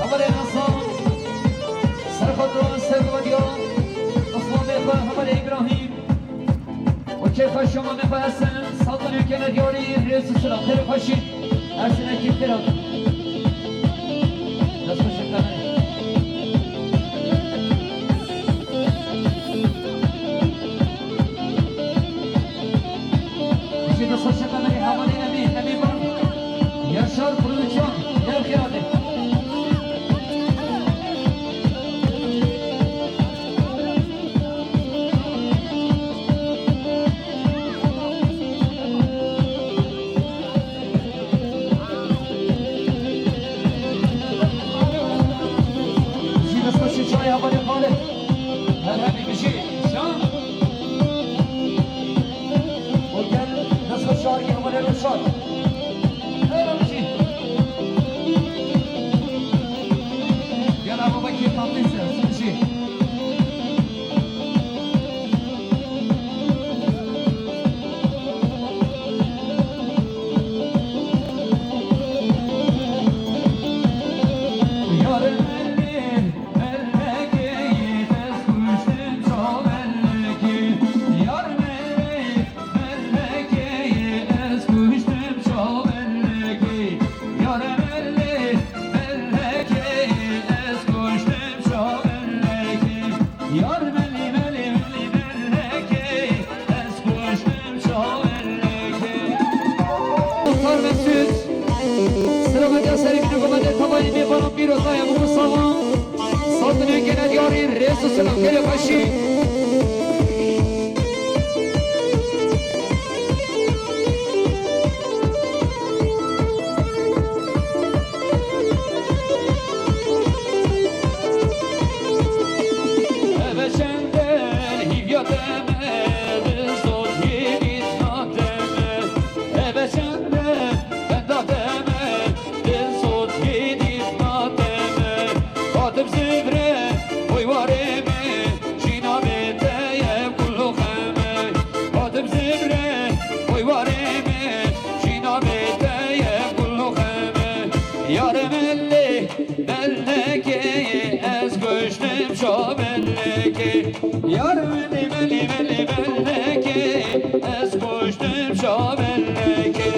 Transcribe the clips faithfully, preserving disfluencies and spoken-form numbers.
Hevalê Hasan, ser xwe dua, ser xwe diya, Osmanê xwe, hevalê Îbrahîm. Û kêfa şoma me xwe esin, sazanê kene diyarî, rêz û silav, xêr û xweşî, her sinekî xêr hatin. Dest xweş e, Kamerê. Jî dest xweş e, Kamerê, hevalên Emîn, Emîn Ban. Yaşar Prodüksiyon, gel xêr hatî. Jî dest xweş e çayê hevalê Xalid. Her hemî bijî. Şan. Û gel dest xweş çayê hevalê Ruşan. Her hemî bijî. Gel abi, bak, tatlı ise, sushi. Yarın elli, elli geyik, ez kuştum çok elli ki. Yarın elli, Melekê, ez kuştim çaw melekê. Yar melê, melekê, ez kuştim çaw melekê. Yar melê, melê, melê, melekê, ez kuştim çaw melekê. Muxtar Mesut, selamet ya serî bîne, gometê tavayê mêvanan pîrozaya Musawa. Sazanê gele diyarî, rêz û silav, xêr û xweşî. Eve çendel hîvya te me, dil sot yê dîsna te me. Eve çendel benda te me, dil sot yê dîsna te me. Hatim zivre, oy warê me, jîna bê te ye kullu xeme. Hatim zivre, oy warê me, jîna bê te ye kullu xeme. Yar melê, melekê, ez kuştim şa melekê. Yar melê, melê, melê, melekê, ez kuştim şa melekê.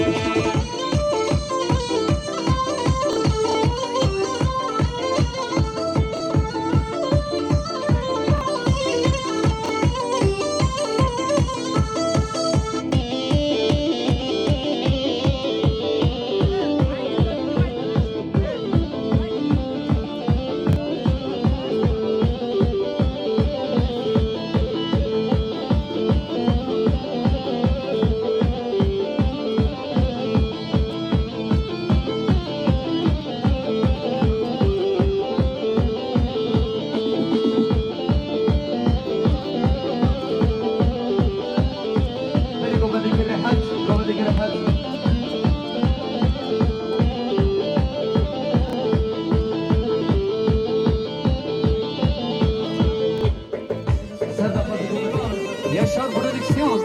Yaşar Prodüksiyon.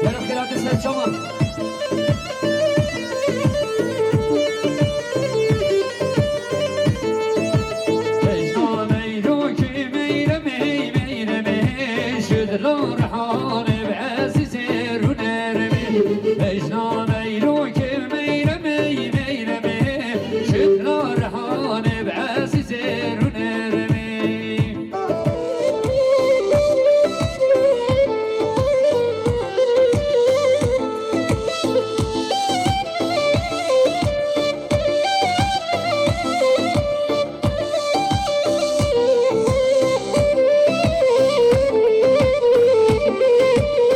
Gelo xêr hatî ser çavan. Meyro ki meyremê, meyremê, şidlo rehane be ezîzê rûnermê. Mecna meyro ki meyremê, meyremê, şidlo rehane be ezîzê rûnermê.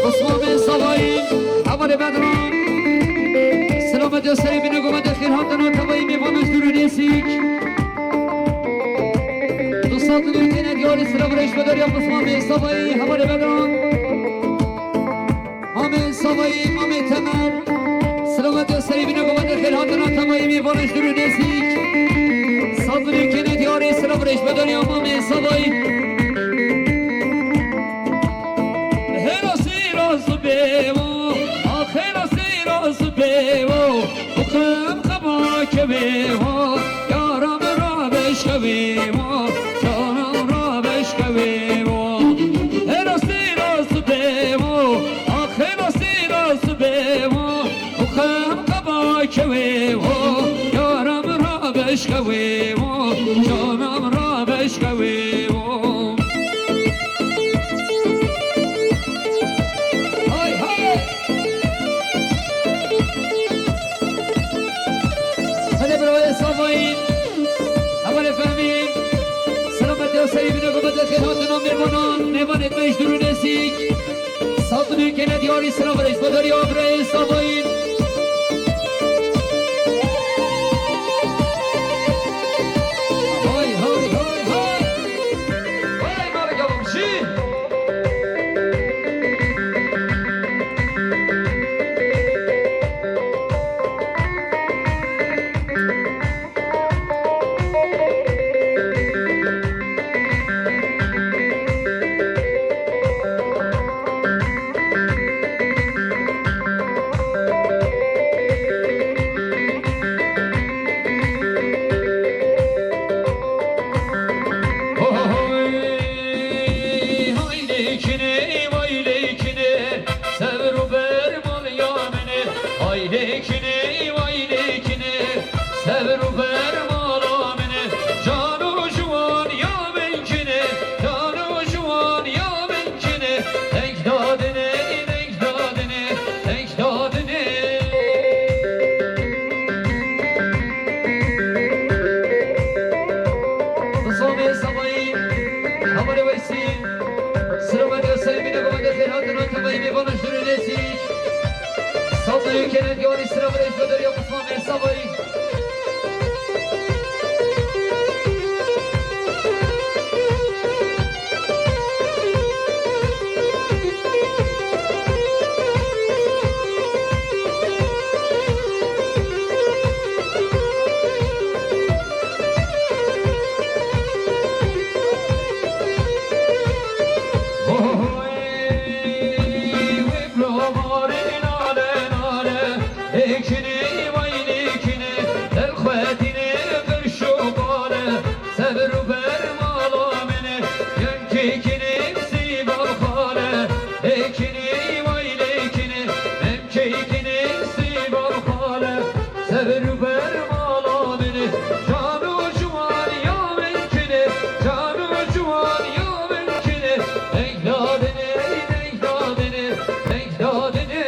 Osman Bey Savayî, hevalê Bedran. Selamet ya serê bîne, gometê xêr hatin û tevayî mêvan Özgür Önesik. Hatun ülkene diyarî silav reş bedar ya Osman Bey Savayî, hevalê me de. Mamê Savayî, Mamê Temer. Selamet ya serî bine, gomet xêr hatina temayî mêvanê ji dûr û nêzîk. Hatun ülkene diyarî silav reş bedar ya Mamê Savayî. Hera sîra zibê wo, axêra sîra zibê wo, û qem qema kevê wo, yara min rabeş kevê wo, cana min rabeş kevê wo. Hera sîra zibê wo, axêra sîra zibê wo, û qem qema kevê wo, yara min rabeş kevê wo, cana min rabeş kevê wo. Hay hay! Hadi bravo, Savayî. Hevalê Fehmî. Selamet ya serî bine, gomet xêr hatina mêvanan, mêvanê me ji dûr û nêzîk. Hatun ülkene diyarî silav reş bedar ya birê Savayî. Hay hay hay hay. Vay, mala gavim jî. Hay, hay, lêkinê, vay lêkinê, sebr û berman ya min e. Hay lêkinê, vay lêkinê, sebr û bermana min e. Can û ciwan ya min kin e, can û ciwan ya min kin e. Deng dadinê, deng dadinê, deng dadinê. Bi Samê Savayî, hevalê Weysî, silamet ya serî bine, gomet xêr hatina temayî mêvana ji dûr û nêzîk. Sazê kene diyarî silav reş bedar ya Osman Bey Savayî. Lêkinê, vay lêkinê, del xwetînê qirş û bale, sebr û bermala min e, yem kêkinê sîval xale. Lêkinê, vay lêkinê, em kêkinê sîval xale, sebr û bermala min e, can û ciwan ya min kin e, can û ciwan ya min kin e, deng dadinê, deng dadinê, deng dadinê.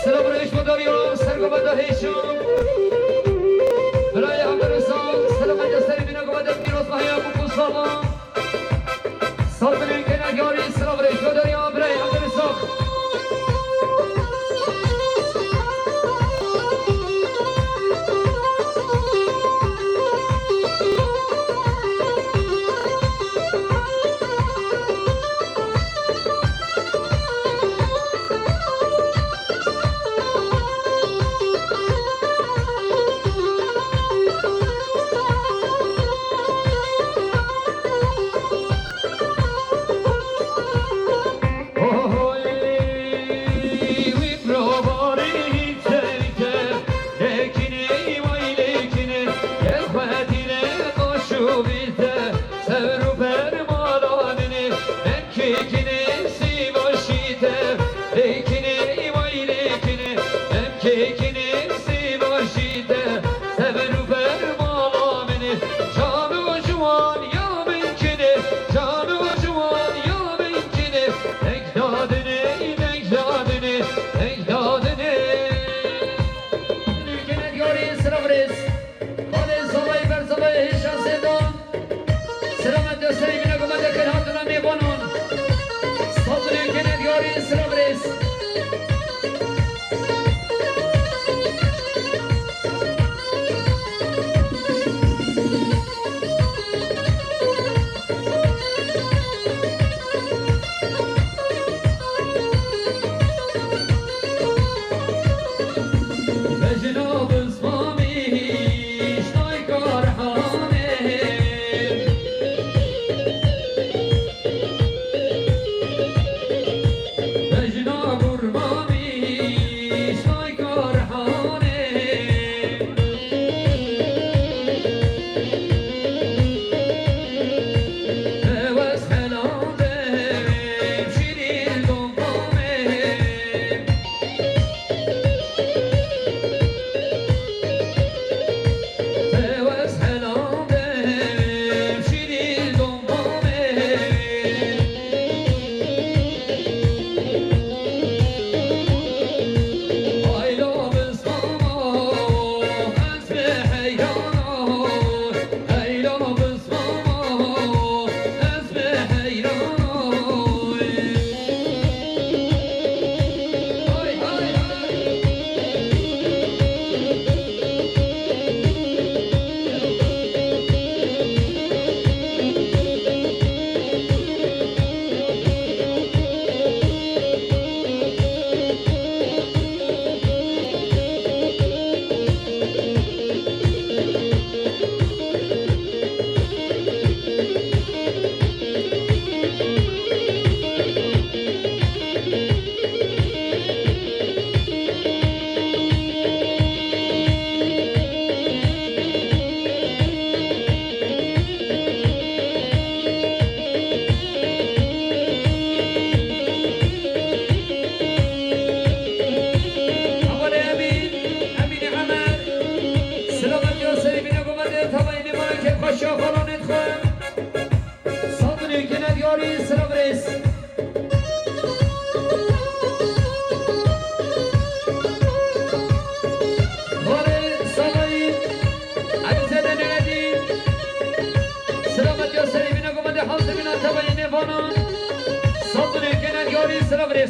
Silav reş bedar ya sergoba da hêşan.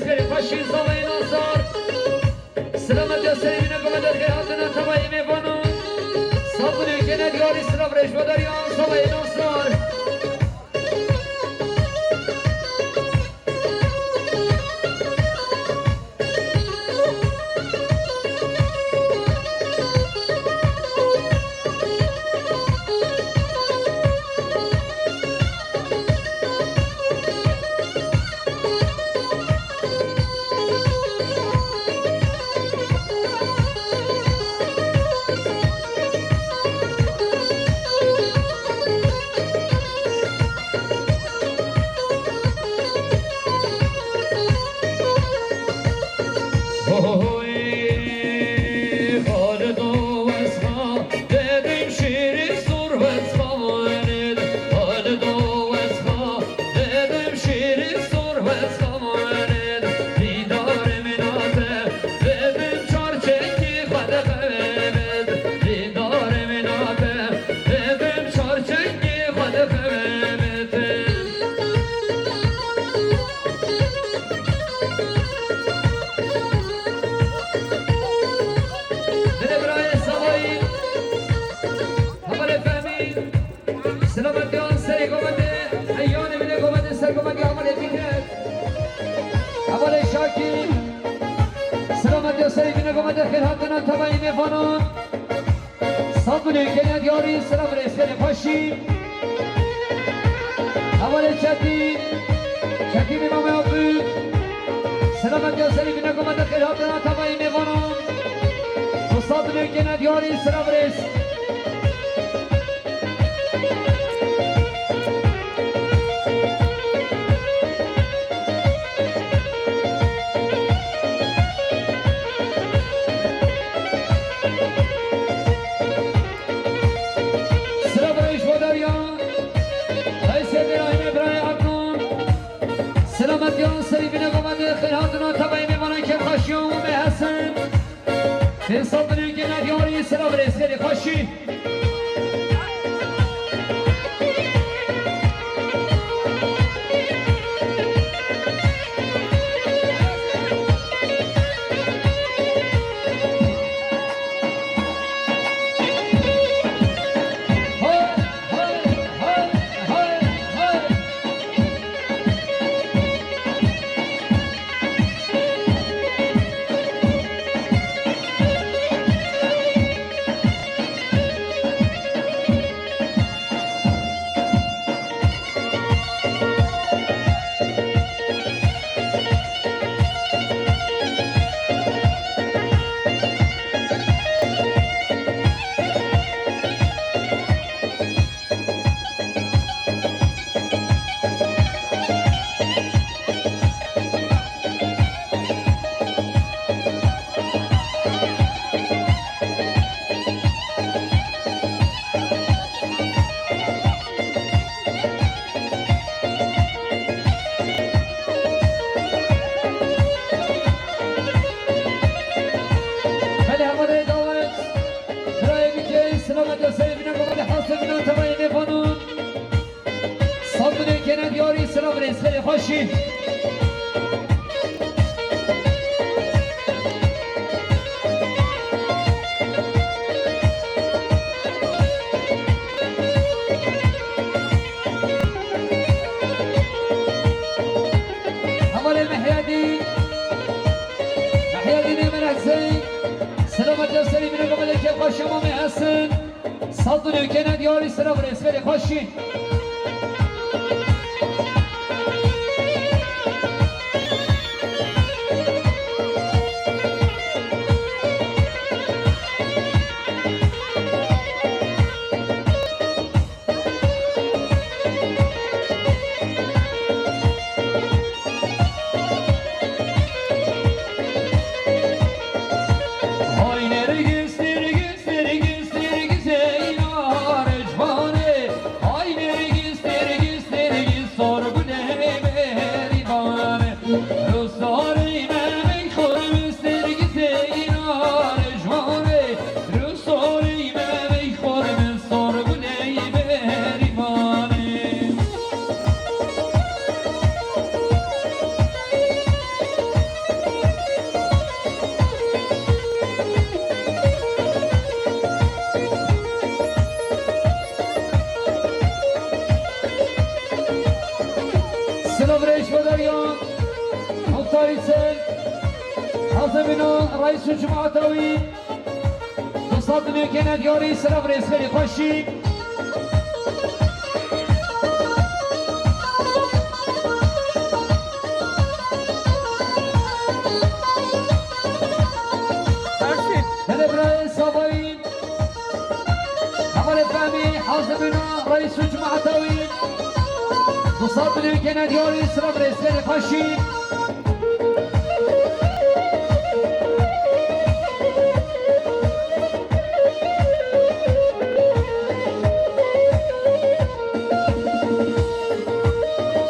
Serê xweşî zavayê Nasar. Selamet ya serê bîne gomede xêr hatina tevayê mêvanan. Saf û nêkêne diyarî silav rêşvedariyan zavayê Nasar. Binê birayê Savayî, hevalê Fehmî, silamet yan serê govendê, heyanê binê govendê ser govendê hevalê Fikret. Hevalê Şakî, silamet yan serê binê govendê xêr hatina tevayî mêvanan. Saf û nêkêne diyarî silav rêz xêrê xweşî. Hevalê Çetî, Çetînê Mame Abdû, selamet ya serî bîne gomede xêr hatina tevayî mêvanan. Û saf û nêkêne diyarî silav rêz. Silav rêz ji bo deriya. Reîsê Birahîmê birayê Adnan. Silamet yan serî bîne gomede xêr hatina tevayî mêvanan kêfxweşiyan û me hesin. Hêsa binê gêne diyarî silav rêz xêrê xweşî. Belê hevalê dawet, birayê bikey, silamet ya serê bîne, gomede hastê bîne, tevayê mêvanan. Saf û nêkêne diyarî silav rêz xêrê xweşî. Hevalê Mehyedîn, Mehyedînê Merexzey, silamet ya serî bîne, gomede kêfxweşiya me hesin. Saf û nêkêne diyarî silav rêz xêrê xweşî. Hay nergis, nergis, nergis, nergis, ey nar ciwanê. Hay nergis, nergis, Hazir bino, reîs û cemaeta wî. Du sed milyon kene diyarî, silav rêz, xêrê xweşî. Belê birayê Savayî. Hevalê Fehmî, hazir bino, reîs û cemaeta wî. Du sed milyon kene diyarî, silav rêz, xêrê xweşî.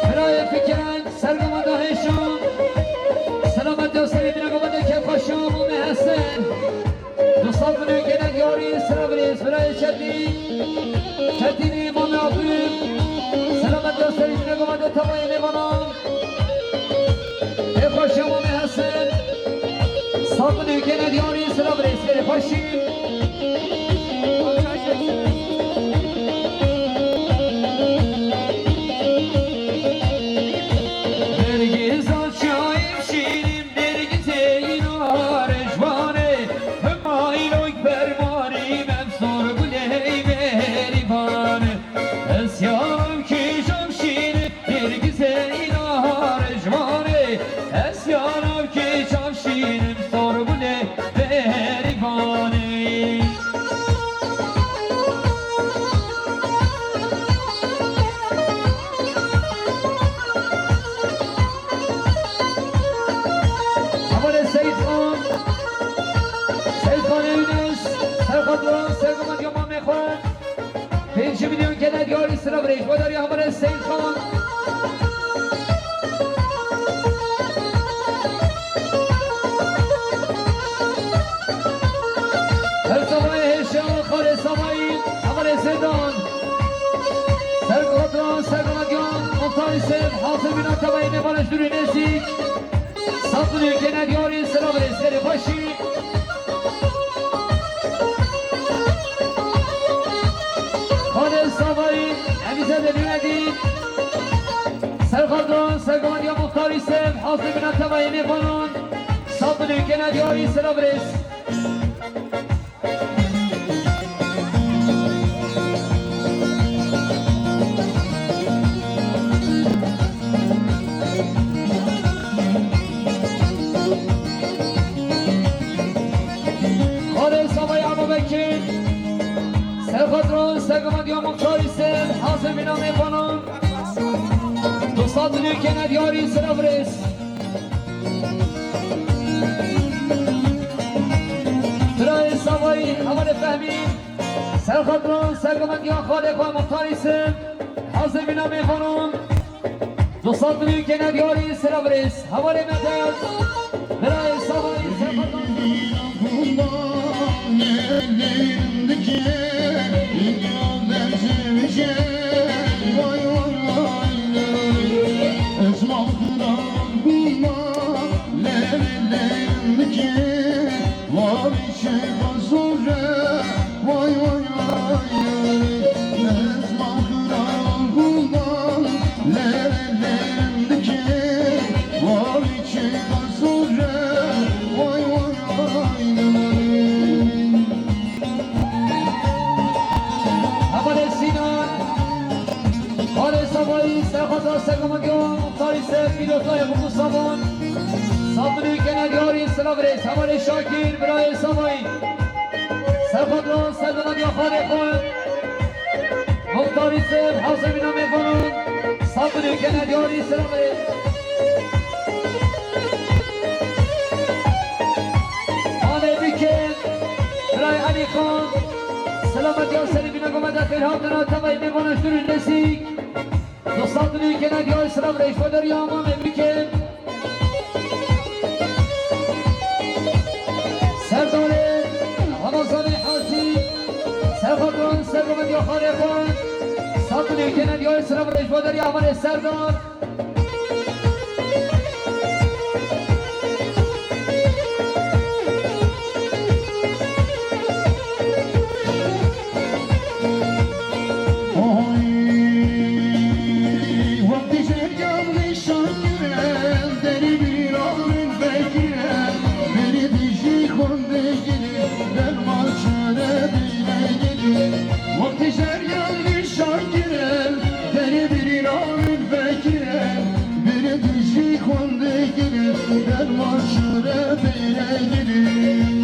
Birayê Fikret, sergama da hêşan. Selamet ya serê bîna gavada kefxweşa Mamê Hesen. Du sed milyon kene diyarî, silav rêz, birayê Çetîn. Çetînî Mamê Abdul. Selamet ya serê bîna gavada tevayê mêvanan. Ê xweşa Mamê Hesen. Sed milyon kene diyarî, silav rêz, xêrê xweşî. Nergîza çayê şîrîn, nergîzê îna rejvanê, hema îlok bermarî, mem sor gulê berîvanê. Ez yarim kîjan şîrîn, nergîzê îna rejvanê, ez yarim kîjan şîrîn, sor gulê berîvanê. Hevalê Seyîd Xan, Seyîd Xanê Yûnis, serxwedran, sergumandiya mamê xwe. Pêncî milyon kene diyarî, silav rêz, ji bo dariya hevalê Seyîd Xan. Her Savayê hêşa, xalê Savayî, hevalê Seydan. Sergumandiya, sergumandiya, Muxtarî Sêv, hazir bîna tevayê mêvanan ji dûr û nêzîk. Sed milyon kene diyarî, silav rêz, xêrê xweşî. Xalê Savayî, Emîze de Nûredîn. Serxwedran, sergumandiya Muxtarî Sêv, hazir bîna tevayê mêvanan. Sed milyon kene diyarî, silav rêz. Xalê Savayî Ebubekir, serxwedran, sergumandiya Muxtarî Sêv, hazir bîna mêvanan. Du sed milyon kene diyarî, silav rêz. Birayê Savayî, hevalê Fehmî, serxwedran, sergumandiya xalê xwe Muxtarî Sêv, hazir bîna mêvanan. Du sed milyon kene diyarî, silav rêz. Hevalê Medet, birayê Savayî, serxwedran. Hevalê Sînan, xalê Savayî, serxwedran, sergumandiya Muxtarî Sêv, pîrozbahê Xurtû Savan. Sed milyon kene diyarî, silav rêz, hevalê Şakîr, birayê Savayî. Serxwedran, sergumandiya xalê xwe. Muxtarî Sêv, hazir bîna mêvanan. Sed milyon kene diyarî, silav rêz. Anê bikin, birayê Elî Xan. Selamet ya serê bîna gavada xêr hatina tevayê mêvanan ji dûr û nêzîk. Du sed milyon kene diyarî, silav rêz, ji bo dariya mamê bikin. Serdarê Ramazanê Hacî, serxwedran, sergumandiya xalê xwe. Sed milyon kene diyarî, silav rêz, ji bo dariya hevalê Serdar. Wextê zeryan nîşan kirin, derê birîna min vekirin, birê dijî xwendê kirin, derman şere bêre girin.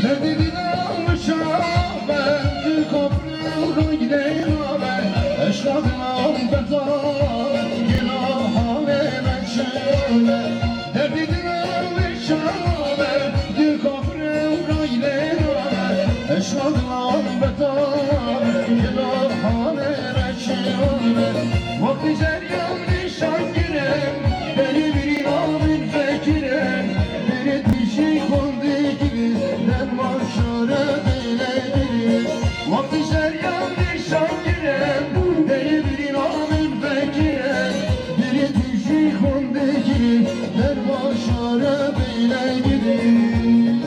Derdê dîna min şabe, dil kafir û rengî nênabe. Eşqa dilan beta, gêla halê me çabe. Derdê dîna min şabe, dil kafir û rengî nênabe. Eşqa dilan beta, gêla halê me çabe. Wextê zeryan nîşan kirin, derê birîna min vekirin, birê dijî xwendê kirin, derman şere bêle girin. Wextê zeryan nîşan kirin, derê birîna min vekirin, birê dijî xwendê kirin, derman şere bêle girin.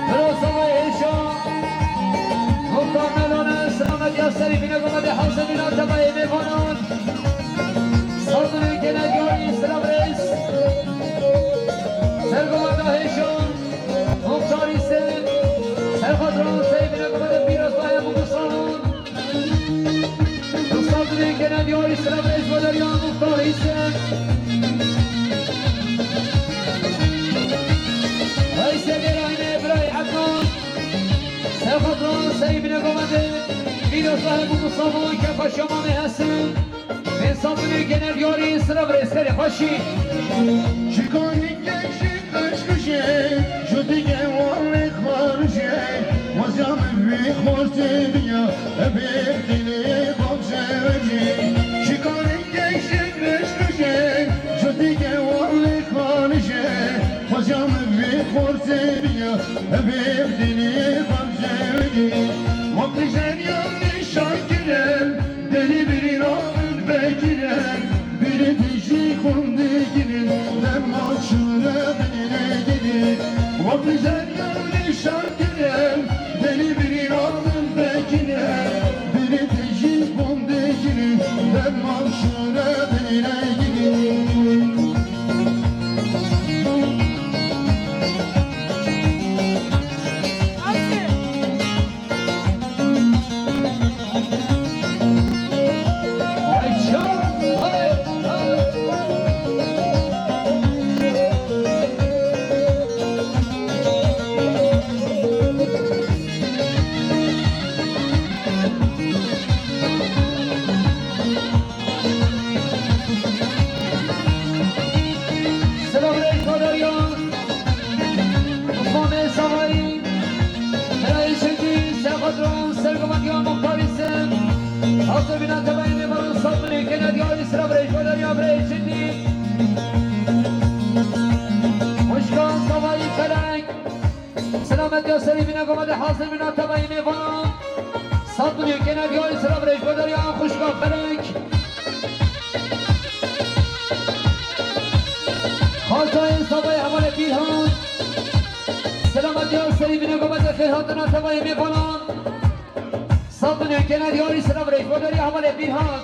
Bira Savayê Hêşa, Muxtar Melane, selametiya serî bîne gometê hazir bîna tebayê mêvanan. Sazûnê gene diyarî silav rêz. Sergovenda Hêşan, Muxtar Hîsen, serxatran serî bîne gometê pîrozbahê Muxtar Hîsen. Sazûnê gene diyarî silav rêz bo deriya Muxtar Hîsen. Reîsê Dêrayînê birayê Ednan. Serxatran serî bîne gometê pîrozbahê Muxtar Hîsen, kefa şema me hesin. Bê sazûnê gene diyarî silav rêz, serê xweşî. Şikanî kek ji Eşkişê, jûtî ke walê xarijê, wazya min vî xortê dinya, ebê dilê bavcê wecî. Şikanê keşê eşkişê, jûtî ke walê xarijê, wazya min vî xortê dinya, ebê dilê bavcê wecî. Wextê zeryan nîşan kirin, Derî birîna min vekirin, birî dijî xwendê kirin, derman şûre bêle girin. Wextê zeryan nîşan kirin, derî birîna min vekirin, birî dijî xwendê kirin, derman şûre bêle girin. Selamünaleyküm, Derya. Osman Bey Savayî. Birayê Şekî, Serxatran, sergovendiya Muxtarî Sem. Hazir bîna tebayê mêvanan, sazûnê gene diyarî silav rêz bo deriya birayê Şekî. Xwişka Savayî Felek. Selametiya serî bîne gometê hazir bîna tebayê mêvanan. Sazûnê gene diyarî silav rêz bo deriya xwişka Felek. Xaltayê Savayê hevalê Bîrhan. Selametiya serî bîne gometê xêrhatina tebayê mêvanan. Sazûnê gene diyarî silav rêz bo deriya hevalê Bîrhan.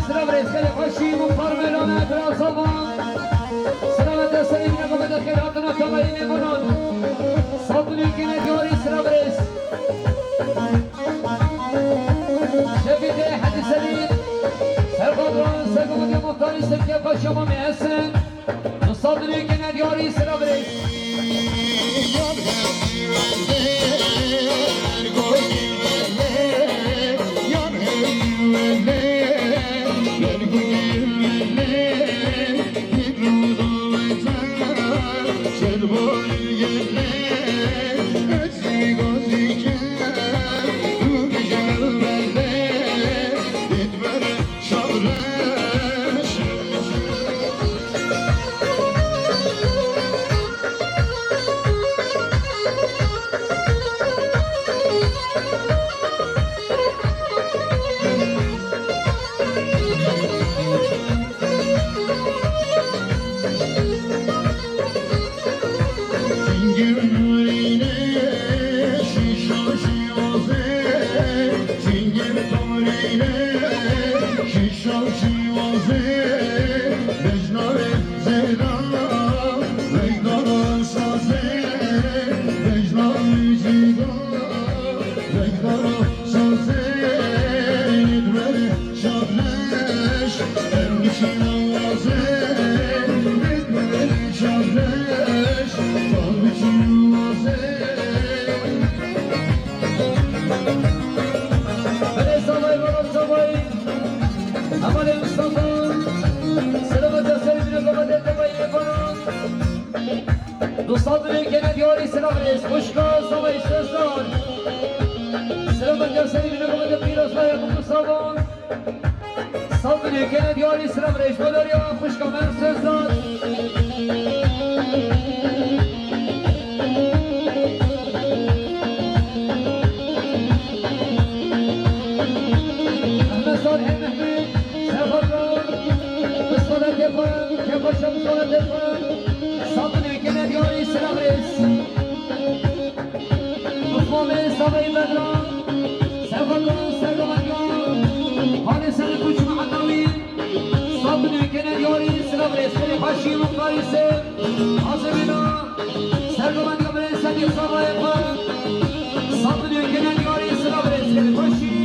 Silav rêz, gelê xweşî, muxtar Mevlana Ekrem Salman. Silav te serê bîne, xwe de xêr hatina temayî mêvanan. Sat milî kene diyarî, silav rêz. Şefî te Hecî Selîm. Serxadran, sergometê muxtarî Sefke Paşa Mamê Hesen. Sat milî kene diyarî, silav rêz. Belê zavayê, bala zavayê. Hevalê Mistefa. Selamet ya serê bîne, baba de tevayê bana. Dostan dilê kene diyarî, silav rêz. Xwişka zavayê Sezdar. Selamet ya serê bîne, baba de pîroz nayê Mistefa. Sat milî kene diyarî, silav rêz, ji bo dariya xwişka me Sezdar. Mehmet Salih Mehmet, Serhat Ram, misaletê xwe, kêfa şem misaletê xwe. Sat milî kene diyarî, silav rêz. Osmanê Savayî Bedran, Serxwedon, Sergovendiyan, Halê Serê Koç Mehetawî, Sabunê kene diyarî, silav rêz, serê xweşî, muxtarî sê, Azebîna, Sergovendiyan, Birê Sedîq Savayê xwe, Sabunê kene diyarî, silav rêz, serê xweşî.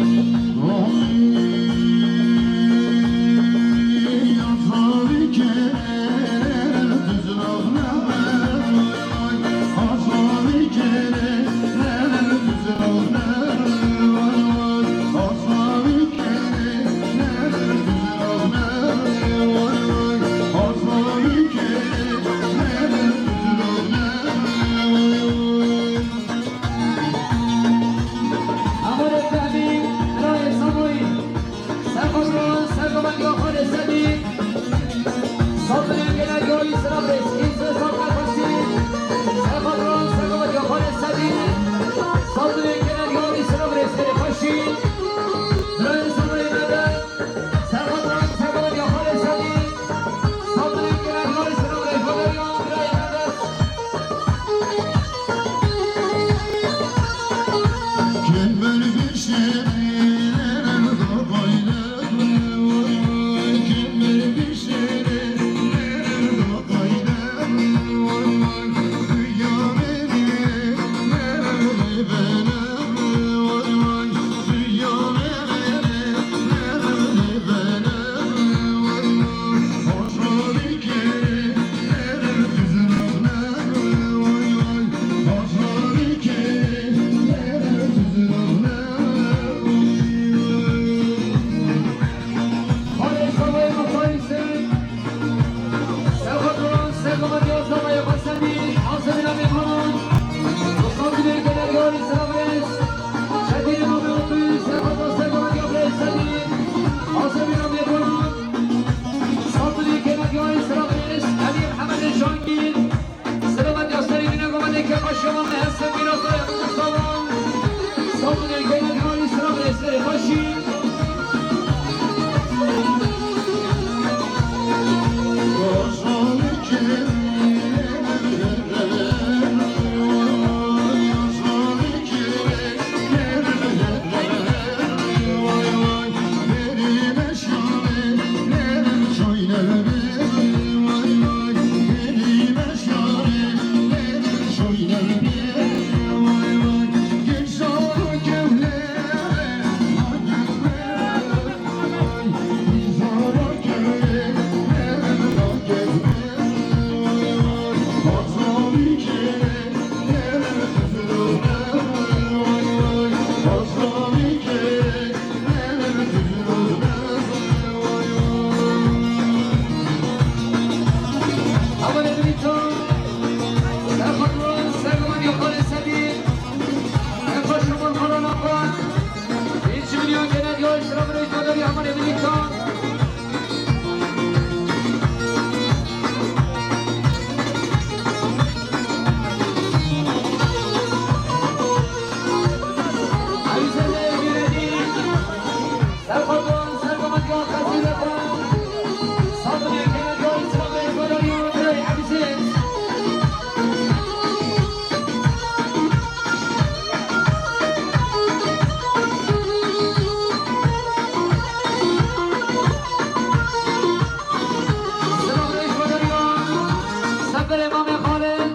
Serê Mamê Xalid,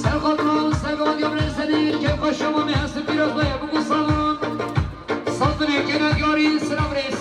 ser xatir û ser gavên Mamê Hesî, kêfxweşiya Mamê Hesî pîroz be, bûk û salan. Saz dilê kene diyarî, silav rêz.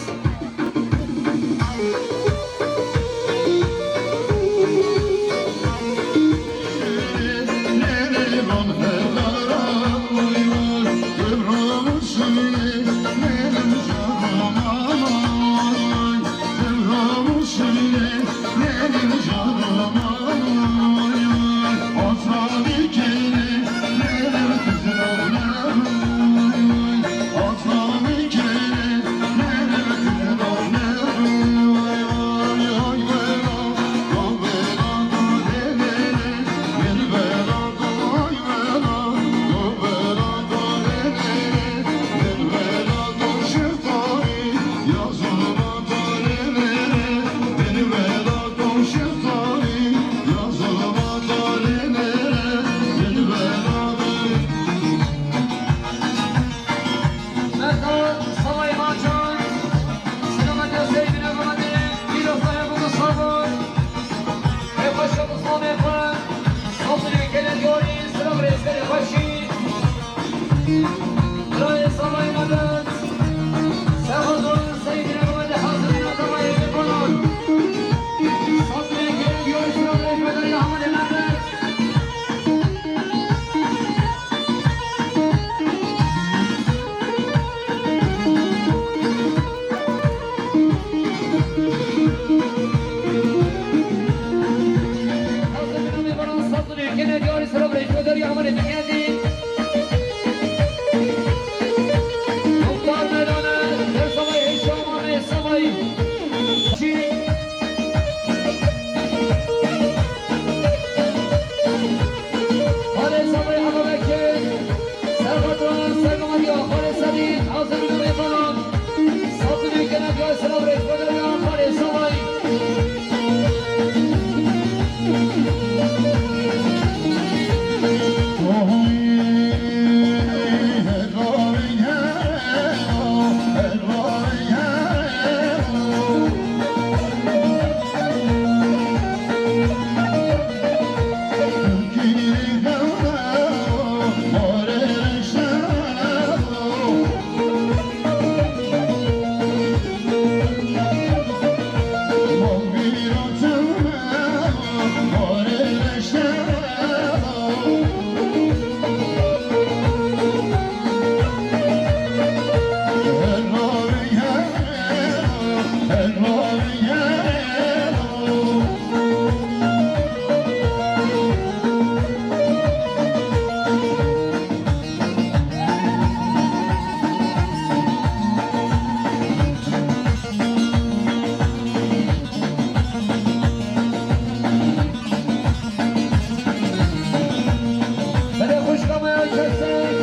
Belê xwişka me ya Keser,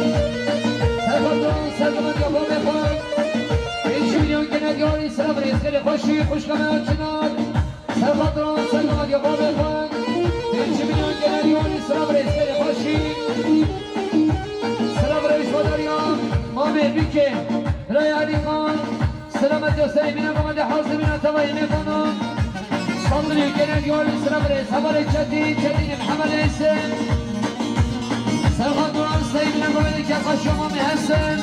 serxatran sergimetiya babê xwe, pêncî milyon gene diyarî silav rêzgerê xweşî, xwişka me ya Çinar, serxatran sergimetiya babê xwe, pêncî milyon gene diyarî silav rêzgerê xweşî, silav rêzvedariya mamê Bîkê, birayê Elî Xan. Selamet ya serê bîne komende hazir bîne tevayê mêvanan. Sandrî gene diyarî selamet rê sevarê Çetî, Çetînê Mihemed Eysin. Serhat Duran serê bîne komende kekaşa Mamê Hesen.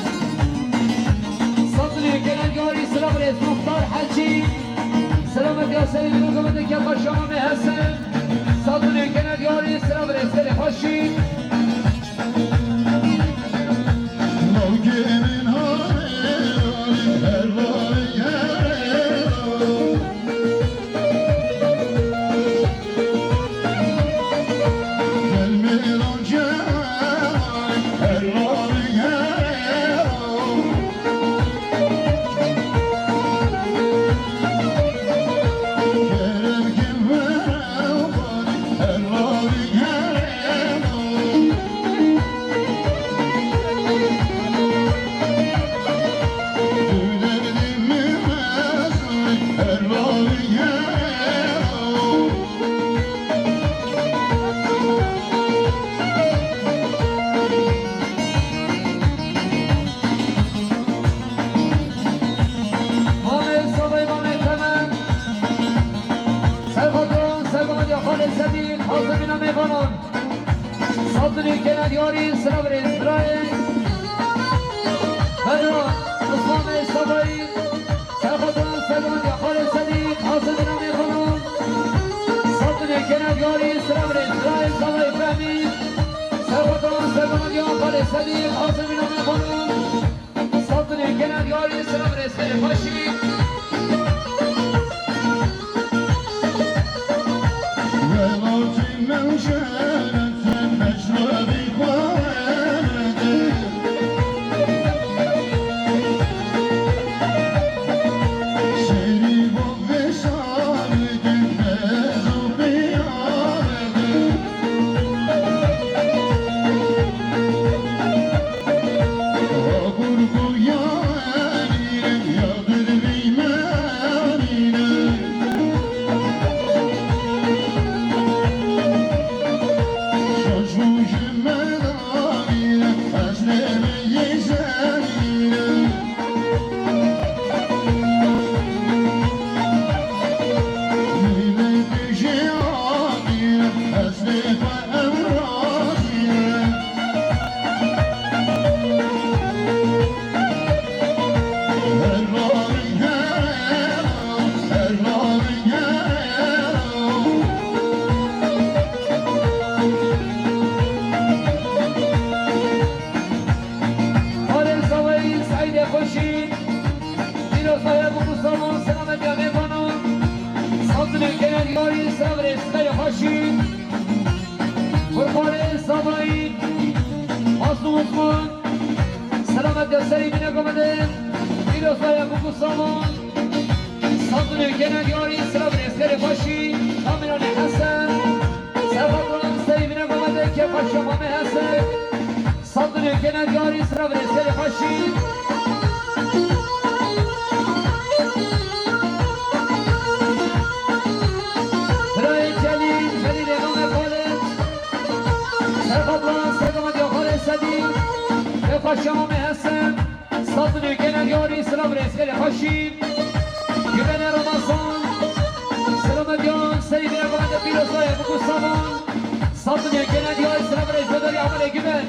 Sandrî gene diyarî selamet rê Muxtar Hecî. Selamet ya serê bîne komende kekaşa Mamê Hesen. Sandrî gene diyarî selamet rê serê xweşî. Zimîna mêvanan. Saldinê kene diyarî, silav rêz birayê. Bero, Osman Bey Sabayî. Serxotan Serwan ya Xalê Sedîq, hazir bina mêvanan. Saldinê kene diyarî, silav rêz birayê Sabayî Fehmî. Serxotan Serwan ya Xalê Sedîq, hazir bina mêvanan. Saldinê kene diyarî, silav rêz xêrê xweşî. Welatê min şerefê pêşrevî xwe de. Şêrî bo vê şarê de, ez û piyade. Xalê Savayî, Seîdê Xweşî, Pîrozbaya Bûk û Salon, selamet ya mêvanan. Saldinê kene diyarî, silav rêz xêrê xweşî. Kurbanê Savayî, Mazlûm Osman, selamet ya serî bîne gomede. Pîrozbaya Bûk û Salon. Saldinê kene diyarî, silav rêz xêrê xweşî. Kamîranê Hesen, Serhat Ronan serî bîne gomede. Kêfa şema me Hesen. Saldinê kene diyarî, silav rêz xêrê xweşî. Birayê Celîl, Celîlê name Xalid. Serxaplan, Sergama Diyaxarê Sedî. Kêfa şema me Hesen. Saldinê kene diyarî, silav rêz xêrê xweşî. Güvene Ramazan. Selamet ya serî bîne gomede. Pîrozbaya Bûk û Salon. Saldinê kene diyarî, silav rêz xêrê xweşî. Amelê Güven.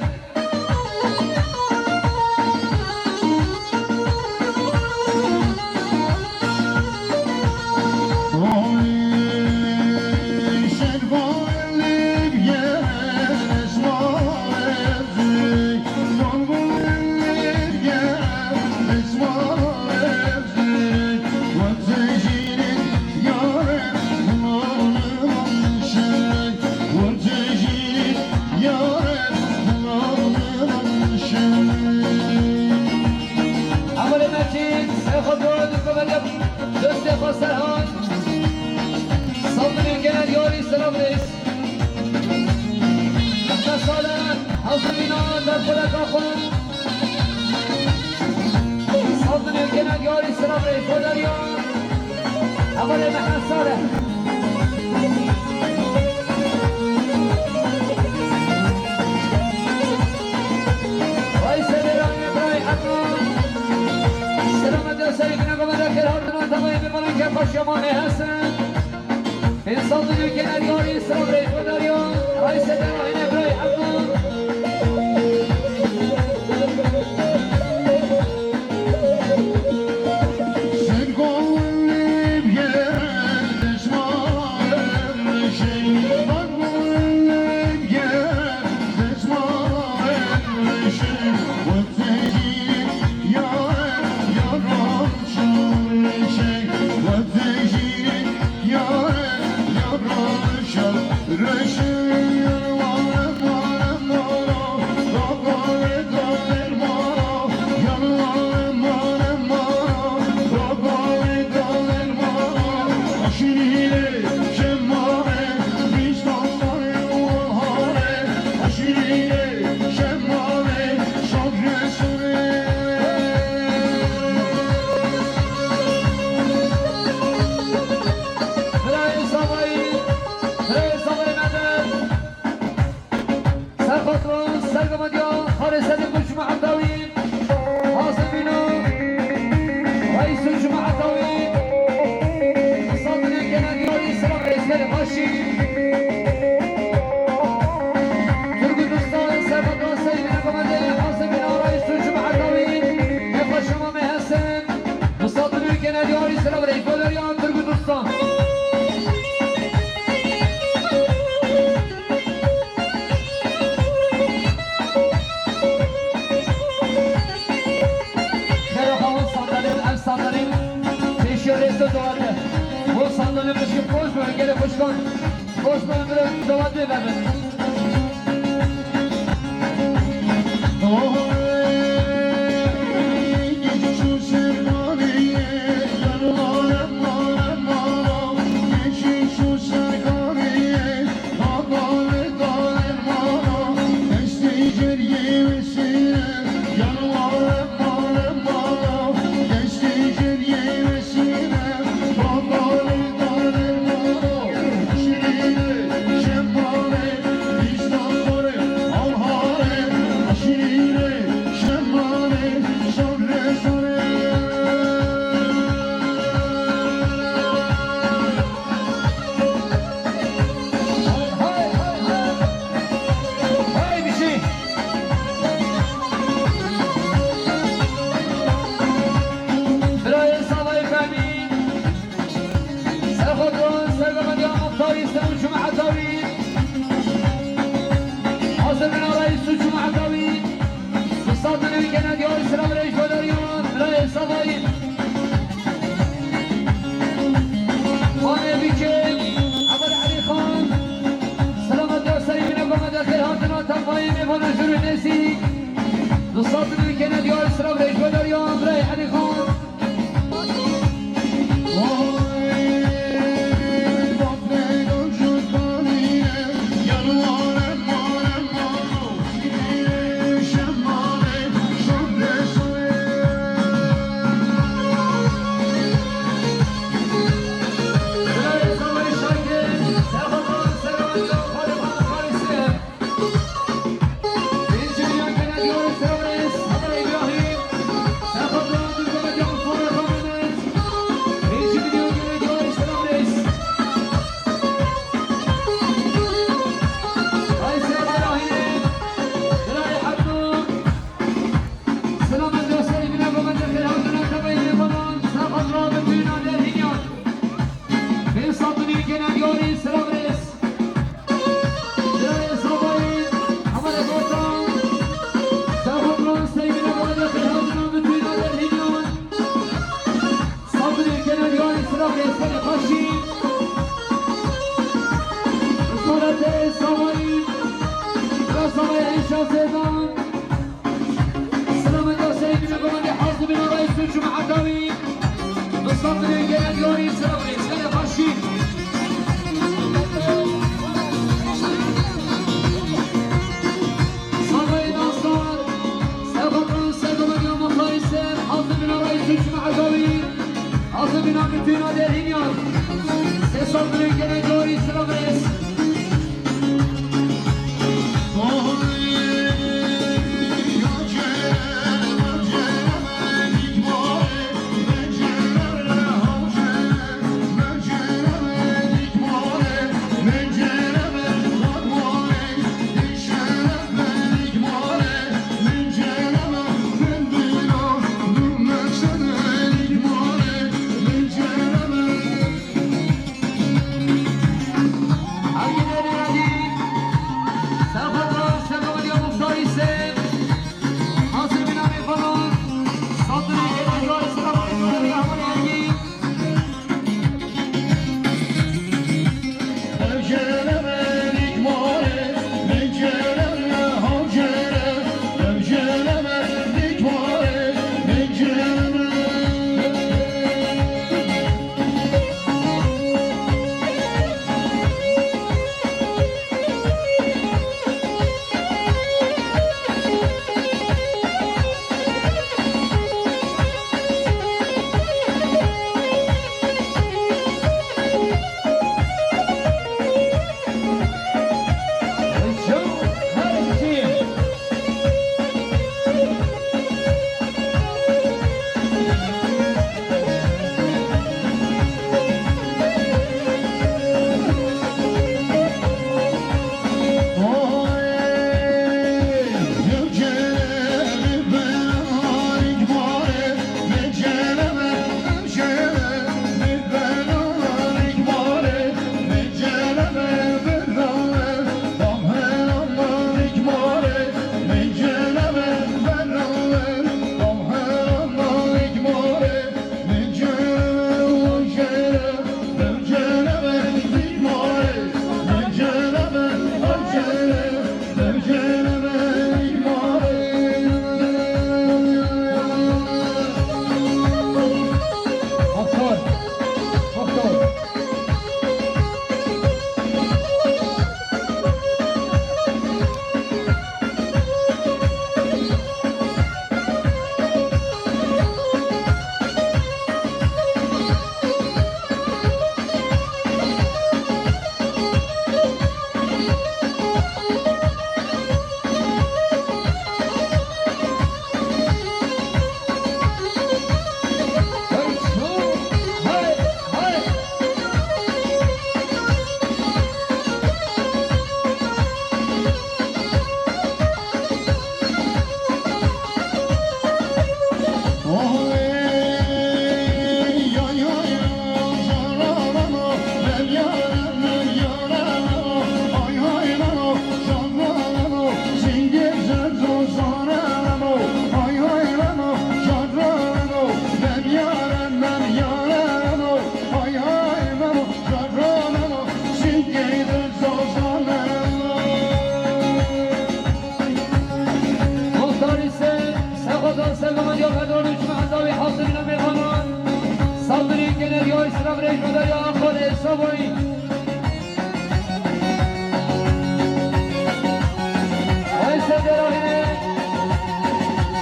Amelê Mecîd, Seyxo Dod, Gomede, dostê xwe Serhan. Saldinê kene diyarî, silav rêz. Mehmet Salih, hazir bîna, derxweleka xwe. Saldinê kene diyarî, silav rêz xwe dariya. Amelê Mehmet Salih. Raîsê Dêranê Birayê Erkan. Selamet ya serî bîne gomede. Xêr hatina tevayê mêvanan, kêfa şema me Hesen. Saldinê kene diyarî, silav rêz xwe dariya. Raîsê Dêranê Birayê Erkan. Birayê Savayî, birayê Savayî Medet. Serxatran, Sergama Diya, Xalê Sedî Gulçim Etawî, Hazir Bîno, Reîs Gulçim Etawî, Saldinê kene diyarî, silav rêz xêrê xweşî. Boş verin, biraz devam edelim. Birayê Salay Fehmî, Serxotan, Sergoxan ya Muxtarî, Ser û Cumheta wî, Hazir bin Arayî Su Cumheta wî, Ustad bin Ülkene Diyar Silav Rejbedariyan, Birayê Salay. Xanê Bikê, Emir Elî Xan, selamet ya serî bine, bamede xêr hatina, tevayê mêvana jûr û nêzîk. Dusat bin Ülkene Diyar Silav Rejbedariyan, Birayê Elî Xan. Selamet ya Seyîd Binegomendê Hazim bin Arayî Su Cumheta wî. Misafirin gelen yarî selam rêzgere xweşî. Salayê nasar, Serxotan Sergoxan ya Muxtarî Ser, Hazim bin Arayî Su Cumheta wî. Hazim bin Amitîna Derhînyan. Sê sal bin gelen yarî selam rêz. Ay Seyda Rahîne,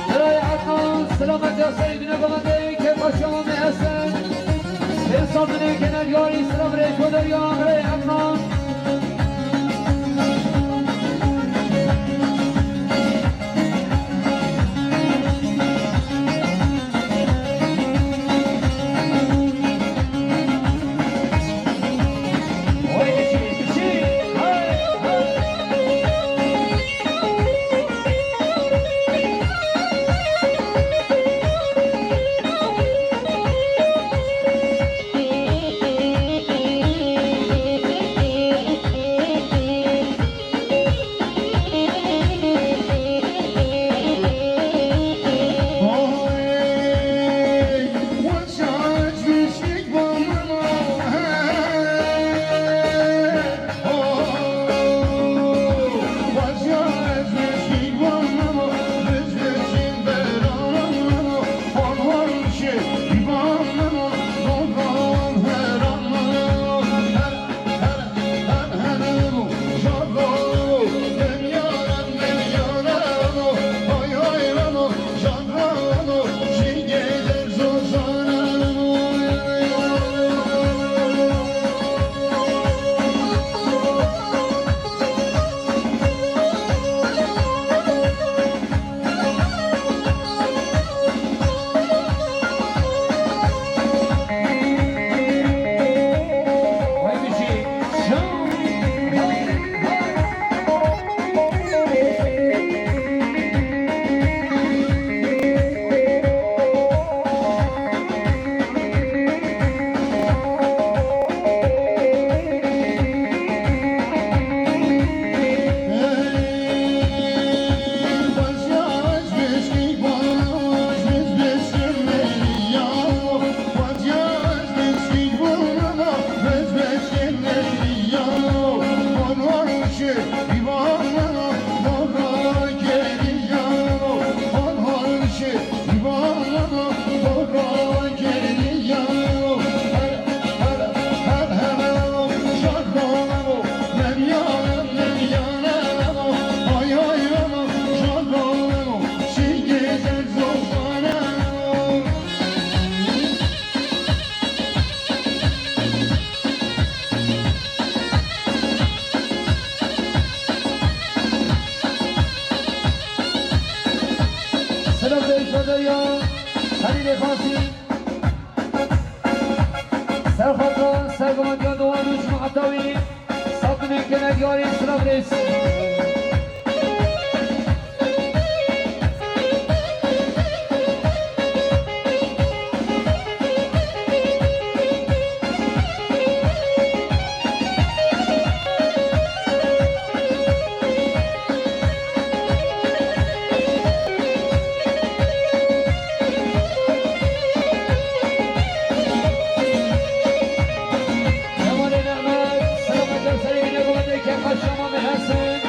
Diray Adnan, selamet ya Seydine Gamandê, ke paşa me Hesen. Pêr sazine kene diyarî, selam rê Şoderiya, Diray Adnan. Selam Reis Odaya, Halil Efasi, Serhat, Sergumandiya Doğan Uç Muhatavi, Satın Ülkeler Diyarı, Selam Reis. Kemalê Nehmet, selamet serê wî negomete ke paşama me hesin.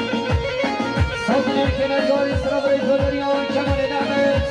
Sazine kenargarî sira birê Zoleriyan, Kemalê Nehmet.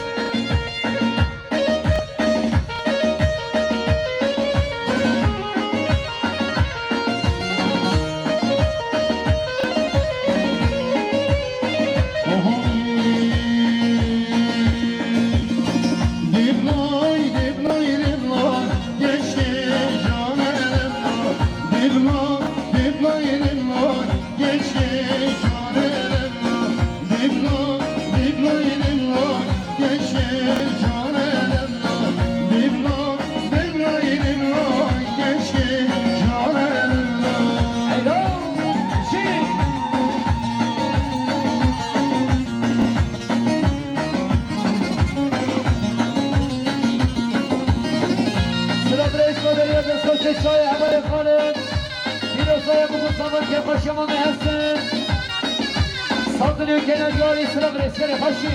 Sila birêz me beriya destxweşê çayê Hevalê Xalid. Pîrozaya bixwe savan ke xweşiya me hestin. Sazin û kenariyarî sila birêz kerê xweşî.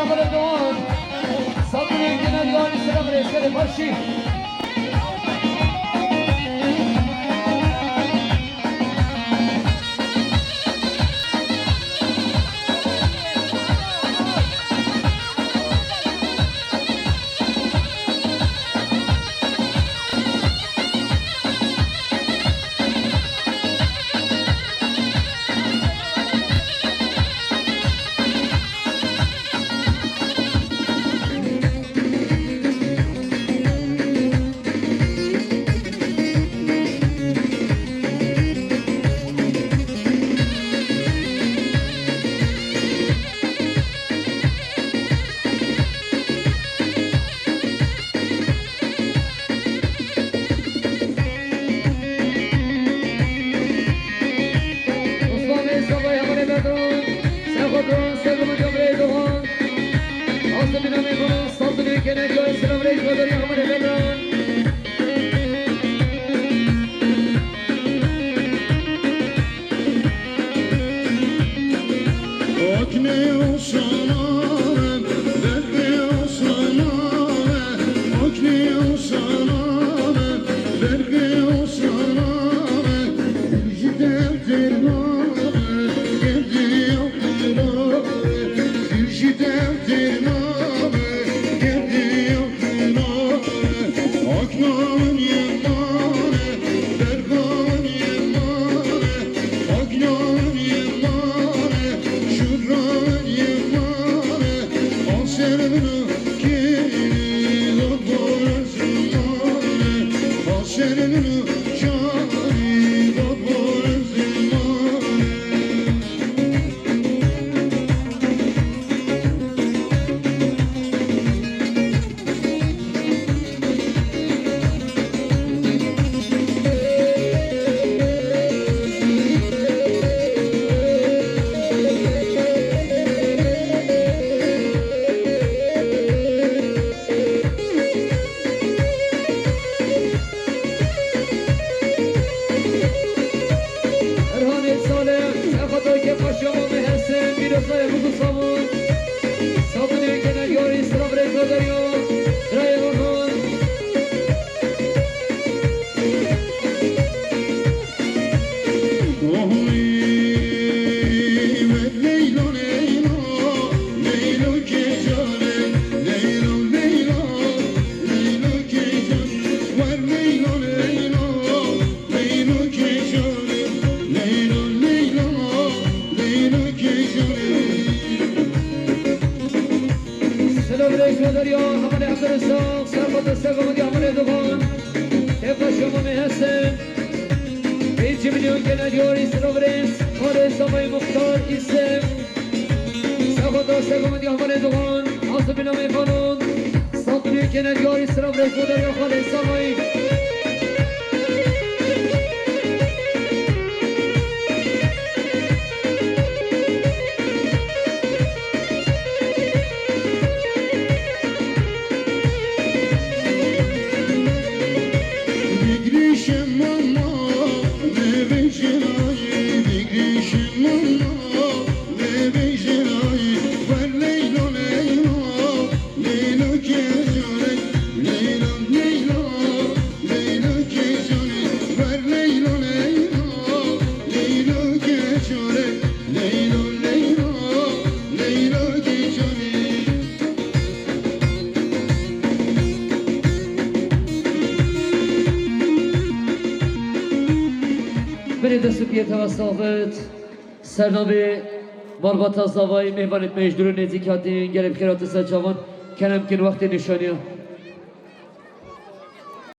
Sabırı doğan, sabırı gene doğan, selam reisleri başı. Osman Bey, Sabay, Hamane Bedran, Serhat Doğan, Serhat Doğan, Gabriel Doğan. Aslı Binami Konu, Sabri Kene, Joy, Selam Reis, Badari, Hamane Bedran. Okne o sana, derdê o sana, okne o sana, derdê o sana, ji derdê ma, geldi o, ji derdê ma, geldi o. Erhanê Salih, Serxatokê Paşa Mamê Hesen, Pîrozayê Rûd û Samûn, Sabunê Genelgarî, Silav Rêzadariya, Birayê Erhan. Silav Rêzadariya, Hemanê Ebdulrezzaq, Serxatê Serxatê Hemanê Dogan, Tevka Şamamê Hesen. Pêncî milyon genelgarî Silav Rêz, Xalê Savayî Muxtar Îsem, Sexota Segomedî Hemanê Dogan, Aslı Binamê Fanon, Sat milyon genelgarî Silav Rêz, Moderiya Xalê Savayî. Berê dest û piyê te wes davêt. Sernavê Malbata Zavayî, mêvanê me ji dûr û nêzîk hatîn, gelê bi xêr hatin ser çavan. Kerem kin wextê nîşaniya.